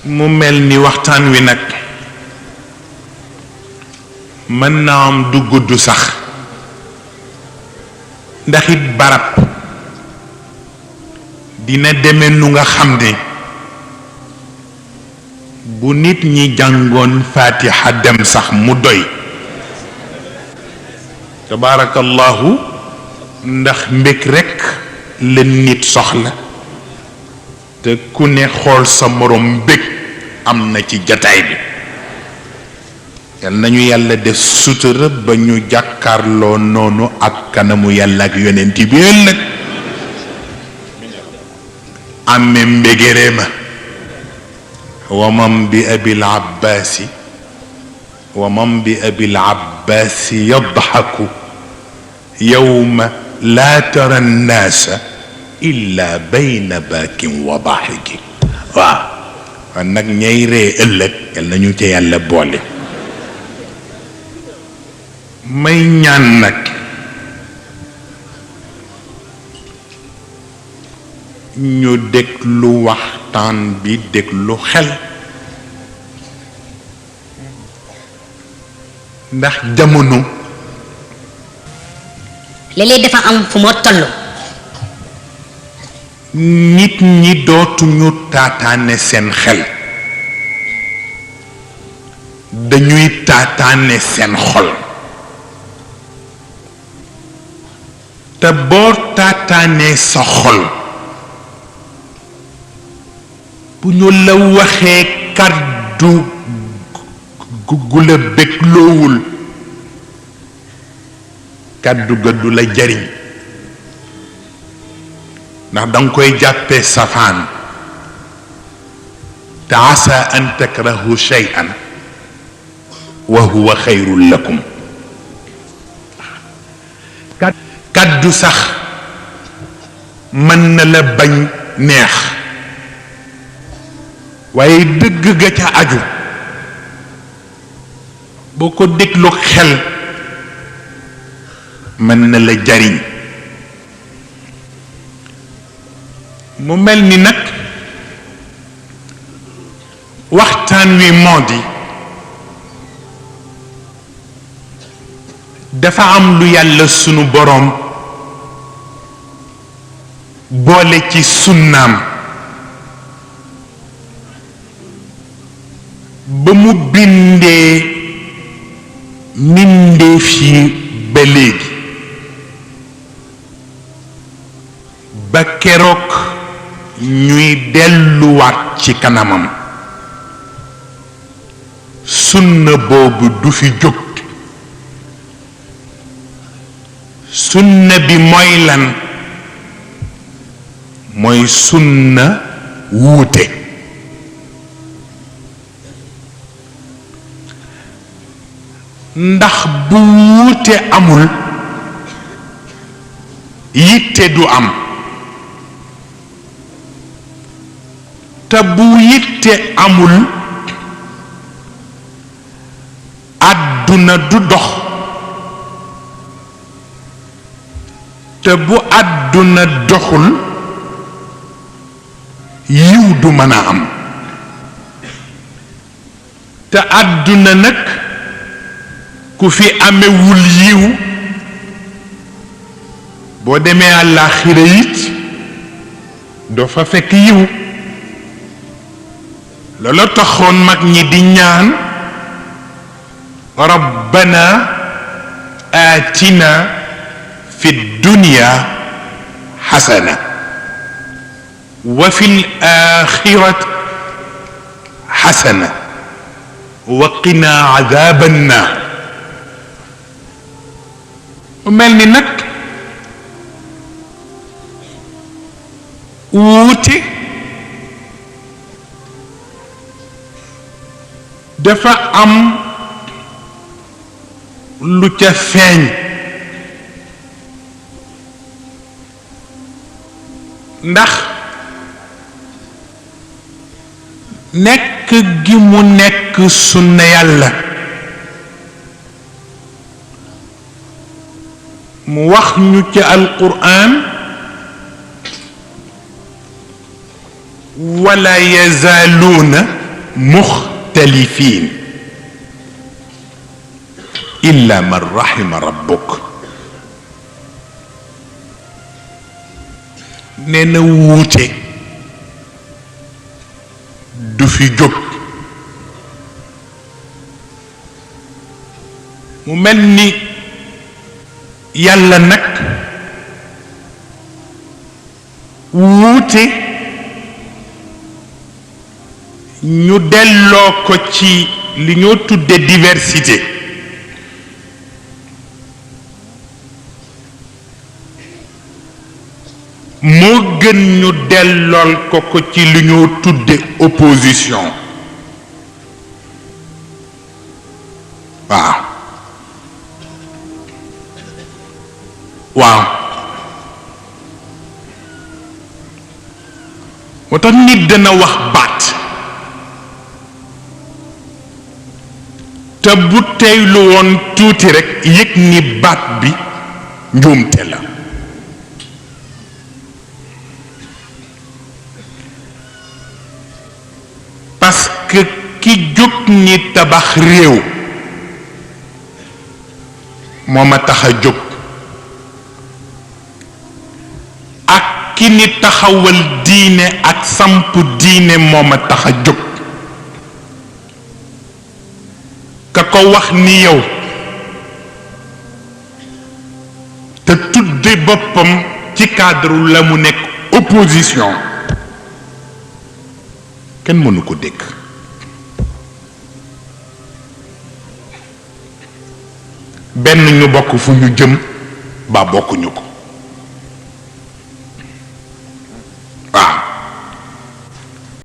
mu mel ni waxtaan wi nag mën naa am du gudd sax ndax it barab dina deme nu nga xam ne bu nit ñi jàngoon fatiha dem sax mu doy tabaarakallahu ndax mbég rekk la nit soxla te ku ne xool sa morom mbég am na ci jataay bi yal nañu yàlla def sutura ba ñu jàkkaarloo noonu ak kanamu yàlla ak yonent bi ëllëg amee mbégéré ma wamam bi abil abbaasi wamam bi abil abbaasi yadxaku yowma laa tara nnaasa illa bayna baakin wa daaxiki waaw kon nag ñay ree ëllëg yal nañu ca yàlla boole may ñaan nag ñu déglu waxtaan bi déglu xel ndax jamono léeg-léeg dafa am fu moo toll nit ñi dootuñu taataane seen xel dañuy taataane seen xol te boo taataanee sa xol bu ñu la waxee kàddu gu la bégloowul kàddu ga du la jariñ ndax danga koy jàppee safaan te asa an takrahu shay'an wa huwa xayrun lakum kàddu sax mën na la bañ neex waaye dëgg ga ca aju boo ko déglu xel mën na la jariñ mu mel ni nag waxtaan wi moo di dafa am lu yàlla sunu boroom boole ci sunnaam ba mu bindee mbindeef yi ba léegi ba keroog ñuy delluwaat ci kanamam sunna boobu du fi jóg sunna bi mooy lan mooy sunna wuute ndax bu wuute amul yitte du am te bu yitte amul àdduna du dox te bu àdduna doxul yiw du mën a am te àdduna nag ku fi amewul yiw boo demee àllaaxira it doo fa fekk yiw loolu taxoon mag ñi di ñaan rabbana aatina fi dunya xasana wa fi l-aaxirati xasana wa qina adaaba nnaar mu mel ni nag wuute dafa am lu ca feeñ ndax nekk gi mu nekk sunna yàlla mu wax ñu ci alquran wala yazaaluuna muxtalifin illa man rahima rabbuk nee na wuute du fi jóg mu mel ni yàlla nag wuute ñu delloo ko ci li ñoo tudde diversité moo gën ñu dellool ko ci li ñoo tudde opposition waaw waaw moo tax nit dana wax baat te bu teylu woon tuuti rekk yëg ni baat bi njuumte la parce que ki jóg ni tabax réew moo ma tax a jóg ak ki ni taxawal diine ak samp diine moo ma tax a jóg ka ko wax ni yow te tudde boppam ci cadre la mu nekk opposition kenn mënu ko dégg benn ñu bokk fu ñu jëm ba bokkuñu ko